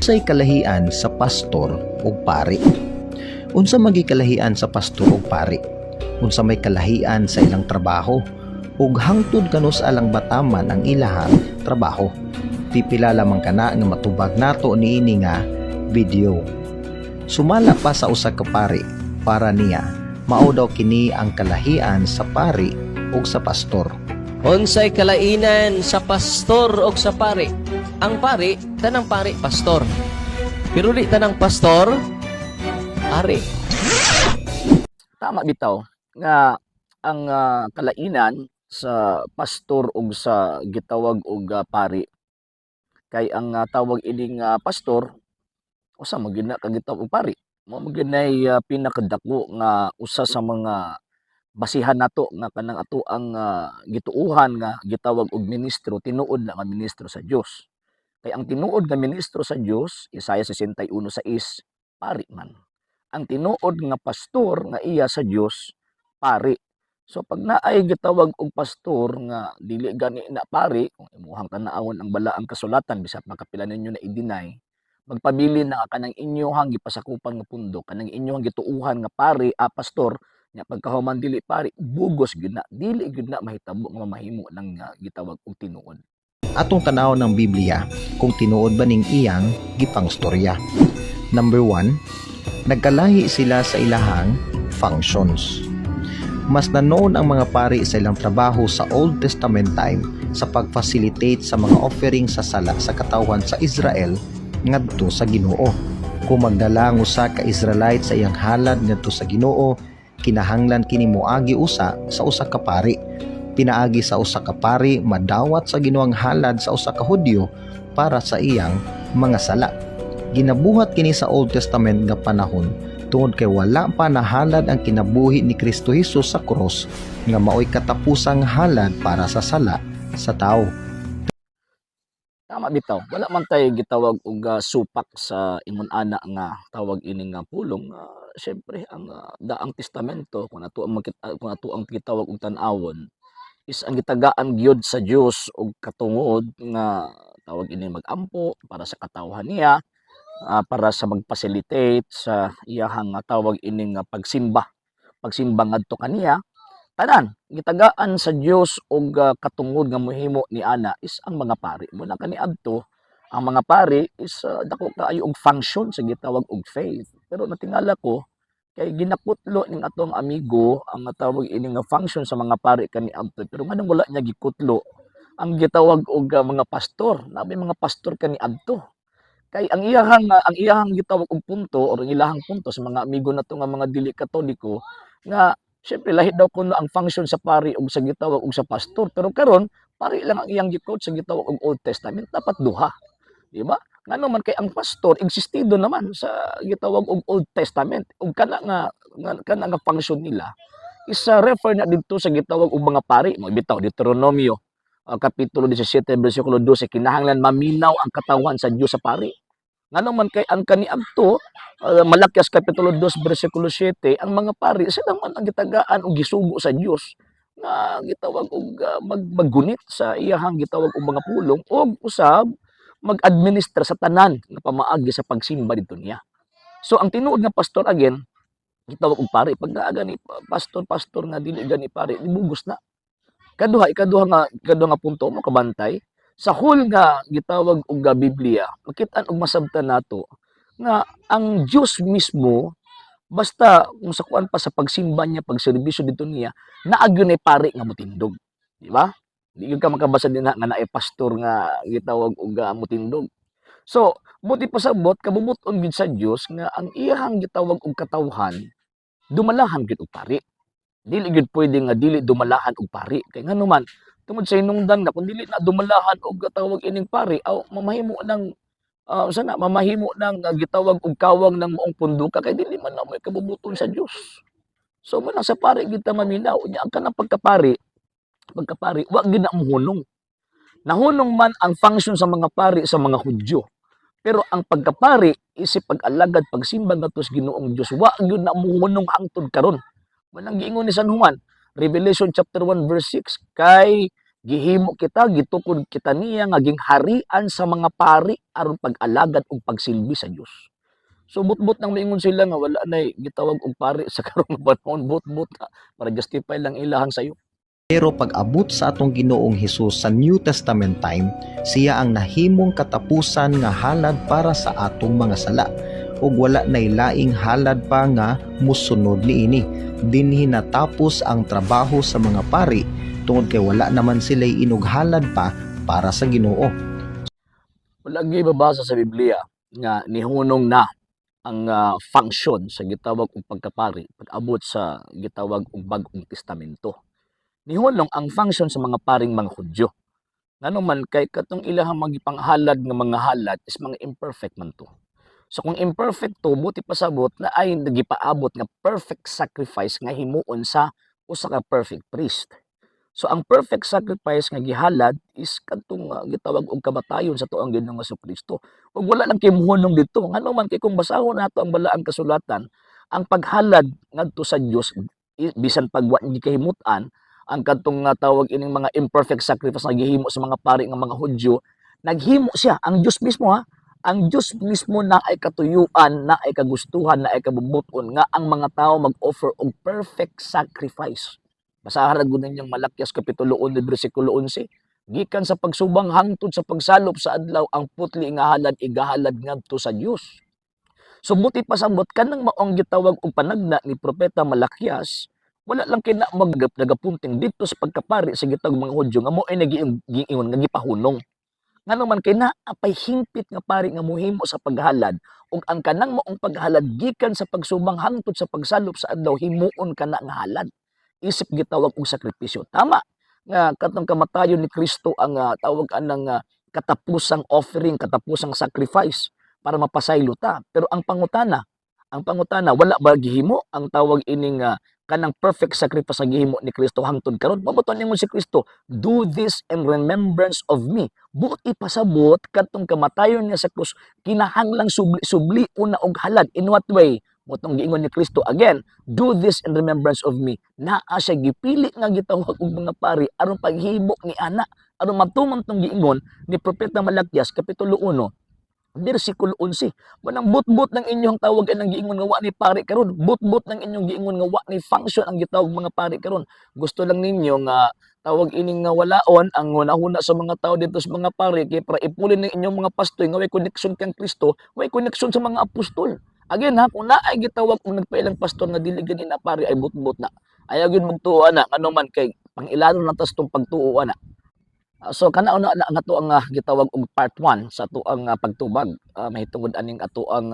Unsay kalahian sa pastor ug pari? Unsa man gyud kalahian sa pastor ug pari? Unsa may kalahian sa ilang trabaho? Ug hangtod kanus-a lang bataman ang ilahang trabaho? Pipila lamang kana nga matubag nato niini nga video. Sumala pa sa usa ka pari, para niya mao daw kini ang kalahian sa pari ug sa pastor. Unsay kalainan sa pastor og sa pari? Ang pari, tanang pari pastor. Pero di tanang pastor, pari. Tama bitaw nga ang kalainan sa pastor ug sa gitawag og pari, kay ang tawag ining pastor, usa man gyud na ka gitawag og pari. Mao man gyud nay pinakadako nga usa sa mga basihan nato nga kanang ato ang gituohan nga gitawag og ministro, tinuod na nga ministro sa Dios. Kay ang tinuod nga ministro sa Dios, Isaiah 61:6, pari man. Ang tinuod nga pastor nga iya sa Dios, pari. So pag naay gitawag og pastor nga dili gani na pari, kung imuhang tan-awon ang balaang kasulatan, bisag makapila ninyo na i-deny, magpabilin na kanang inyohang gipasakupan nga pundo, kanang inyohang gituohan nga pari, pastor, nya pagkahuman dili pari, bugos gyud na, dili gyud na mahitabo nga mamahimo ng gitawag og tinuod. Atong tan-aw ng Biblia kung tinuod ba ning iyang gipangstorya. Number 1, nagkalahi sila sa ilahang functions. Mas na-known ang mga pari sa ilang trabaho sa Old Testament time sa pag-facilitate sa mga offering sa sala sa katawhan sa Israel ngadto sa Ginoo. Kung magdala ang usa ka Israelite sa iyang halad ngadto sa Ginoo, kinahanglan kini moagi usa sa usa ka pari. Pinaagi sa usa ka pari, madawat sa Ginoo ang halad sa usa ka Hudyo para sa iyang mga sala. Ginabuhat kini sa Old Testament nga panahon tungod kay wala pa nahalad ang kinabuhi ni Kristo Jesus sa krus nga maoy katapusang halad para sa sala sa tao. Tama bitaw. Wala man tay gitawag og supak sa ingon ana nga tawag ini nga pulong. Syempre ang Daang Testamento, kung ato ang gitawag og tan-awon, is ang gitagaan gyud sa Dios og katungod nga tawag ini magampo para sa katawhan niya, para sa mag-facilitate sa iyahang nga tawag ini nga pagsimba pagsimba ngadto kaniya. Tanan gitagaan sa Dios og katungod nga mohimo ni ana is ang mga pari. Mo na kaniadto ang mga pari is dako kaayo og function sa gitawag og faith. Pero natingala ko kay ginakutlo ning atong amigo ang tawag ini nga function sa mga pari kaniadto, pero nganong wala niya gikutlo ang gitawag og mga pastor na may mga pastor kaniadto? Kay ang iyahang gitawag og punto or ang ilahang punto sa mga amigo nato nga mga dili Katoliko nga syempre lahi daw kuno ang function sa pari ug sa gitawag og sa pastor. Pero karon pari lang ang iyang gi-quote sa gitawag og Old Testament. Dapat duha, di ba? Ngano man kay ang pastor existido naman sa gitawag og Old Testament, ug kana nga function nila is refer na didto sa gitawag og mga pari. Mo bitaw Deuteronomio kapitulo 17 bersikulo 12, kinahanglan maminaw ang katawhan sa Dios sa pari. Ngano man kay ang kaniadto, Malakias kapitulo 2 bersikulo 7, ang mga pari sila man ang gitagaan og gisugo sa Dios nga gitawag og maggunit sa iyahang gitawag og mga pulong og usab mag-administer sa tanan nga pamaagi sa pagsimba didto niya. So ang tinuod nga pastor, again, gitawag og pari. Pag naa gani pastor pastor nga dili gani pari, bugos na. Kaduha, ikaduha nga punto mo kabantay sa whole nga gitawag og Biblia, makit-an og masabtan nato nga ang Dios mismo, basta kung sa kuan pa sa pagsimba niya, pagserbisyo dito niya, naa gyud nay pari nga motindog, di ba? Di gyud ka makabasa dinha nga naay pastor nga gitawag og motindog. So buti pasabot, kabubut-on gyud sa Dios nga ang iyahang gitawag og katawhan dumalahan gyud og pari. Dili gyud pwede nga dili dumalahan og pari, kay ngano man, tungod sa hinungdan nga kung dili na dumalahan og tawag ining pari, aw mamahimo ng sana mamahimo ng gitawag og kawang ng maong punduka, kay dili man na may kabubuton sa Dios. So man sa pari gid ta maminaw. Nya ang kanang pagkapari pagkapari wa gid na mohunong. Nahunong man ang function sa mga pari sa mga Hudyo, pero ang pagkapari isip pag-alagad, pagsimba ngadto sa Ginoong Dios, wa gyud na mohunong hangtod karon. Manang giingon ni San Juan, Revelation chapter 1 verse 6, kay Gihimo kita, gitukod kita niya nga gingharian sa mga pari aron pag-alagad ug pagsilbi sa Dios. So butbut nang moingon sila nga wala nay gitawag og pari sa karong panahon, butbut na para justify lang ilahang sayo. Pero pag-abot sa atong Ginoong Hesus sa New Testament time, siya ang nahimong katapusan nga halad para sa atong mga sala ug wala nay laing halad pa nga musunod niini. Dinhi natapos ang trabaho sa mga pari tungod kay wala naman sila'y inughalad pa para sa Ginoo. Wala gyud mabasa sa Biblia nga nihunong na ang function sa gitawag og pagkapari pag-abot sa gitawag og Bag-ong Testamento. Nihunong ang function sa mga paring mga Hudyo. Ngano man kay katong ilahang magipanghalad nga mga halad is mga imperfect man to. So kung imperfect to, buti pasabot na ay nagipaabot nga perfect sacrifice nga himuon sa usa ka perfect priest. So ang perfect sacrifice nga gihalad is kadtong gitawag og kamatayon sa atuang Ginoong Kristo. Ug wala lang kay muhunong didto. Ngano man kay kung basahon nato ang balaang kasulatan, ang paghalad ngadto sa Dios bisan pag wa gikahimut-an ang kadtong nga tawag ining mga imperfect sacrifice nga gihimo sa mga pari nga mga Hudyo, naghimo siya ang Dios mismo ha. Ang Dios mismo na ay katuyuan, na ay kagustuhan, na ay kabubuton nga ang mga tao mag-offer og perfect sacrifice. Basahan ra gud ninyong Malakias kapitulo 1 bersikulo 11. Gikan sa pagsubang hangtod sa pagsalop sa adlaw, ang putli nga halad igahalad ngadto sa Dios. So buti pasabot kanang maong gitawag og panagna ni propeta Malakias, wala lang kina mag nagapunting didto sa pagkapari sa gitawag mga Hudyo nga mo ay nagiingon nga gipahunong. Ngano man kay naa pay hingpit nga pari nga mohimo sa paghalad ug ang kanang maong paghalad gikan sa pagsubang hangtod sa pagsalop sa adlaw himuon kana nga halad. Isip gitawag og sakripisyo. Tama nga katong kamatayon ni Kristo ang tawag anang katapusang offering, katapusang sacrifice para mapasaylo ta. Pero ang pangutana, wala ba gihimo ang tawag ining kanang perfect sacrifice nga gihimo ni Kristo hangtod karon? Mao to ningon si Kristo, "Do this in remembrance of me." Buot ipasabot, kadtong kamatayon niya sa krus kinahanglang subli subli una og halad. In what way? Mao tong giingon ni Kristo again, "Do this in remembrance of me." Naa siya gipili nga gitawag og mga pari aron paghimo ni ana, aron matuman tong giingon ni propeta Malakias kapitulo 1 bersikulo 11. Manang but-but ng inyong tawag ang giingon nga wa ni pari karon. But-but ng inyong giingon nga wa ni function ang gitawag mga pari karon. Gusto lang ninyo nga tawag ining nga walaon ang hunahuna sa mga tao dito sa mga pari kay para ipulin ng inyong mga pastoy nga way connection kang Kristo, way connection sa mga apostol. Again ha, kung naay gitawag kung nagpailang pastor nga dili gani na pari ay but-but na. Ayaw gyud magtuo ana, ngano man kay pangilano na tas tong pagtuo ana. So kana una na ang ato ang gitawag og part 1 sa ato ang pagtubag mahitungod aning ato ang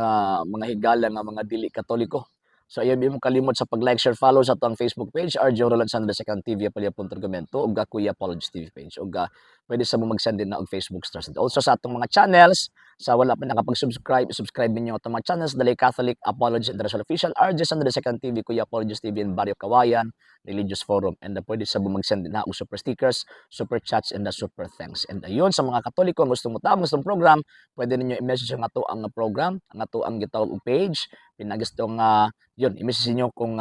mga higala nga mga dili Katoliko. So ayaw mo kalimot sa pag-like, share, follow sa ato ang Facebook page, RJ Roland Sandra Second TV Apolya Argumento ug Kuya Apology TV page ug pwede sa mo mag-send din na og Facebook stars. And also sa atong mga channels, sa wala pa nakapag-subscribe, subscribe ninyo atong mga channels, Dali Catholic Apology International Official, RJ Sandra Second TV, Kuya Apologies TV, and Barrio Kawayan Religious Forum. And pwede sa mo mag-send din na og super stickers, super chats, and the super thanks. And ayun, sa mga Katoliko ang gusto mo tama sa program, pwede ninyo i-message ang ato ang program, ang ato ang gitawag og page, pinagusto nga yun, i-message niyo kung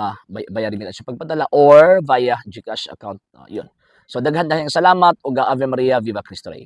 bayarin nila sa pagpadala or via GCash account, yun. So daghan daghang salamat ug Ave Maria, Viva Cristo Rey.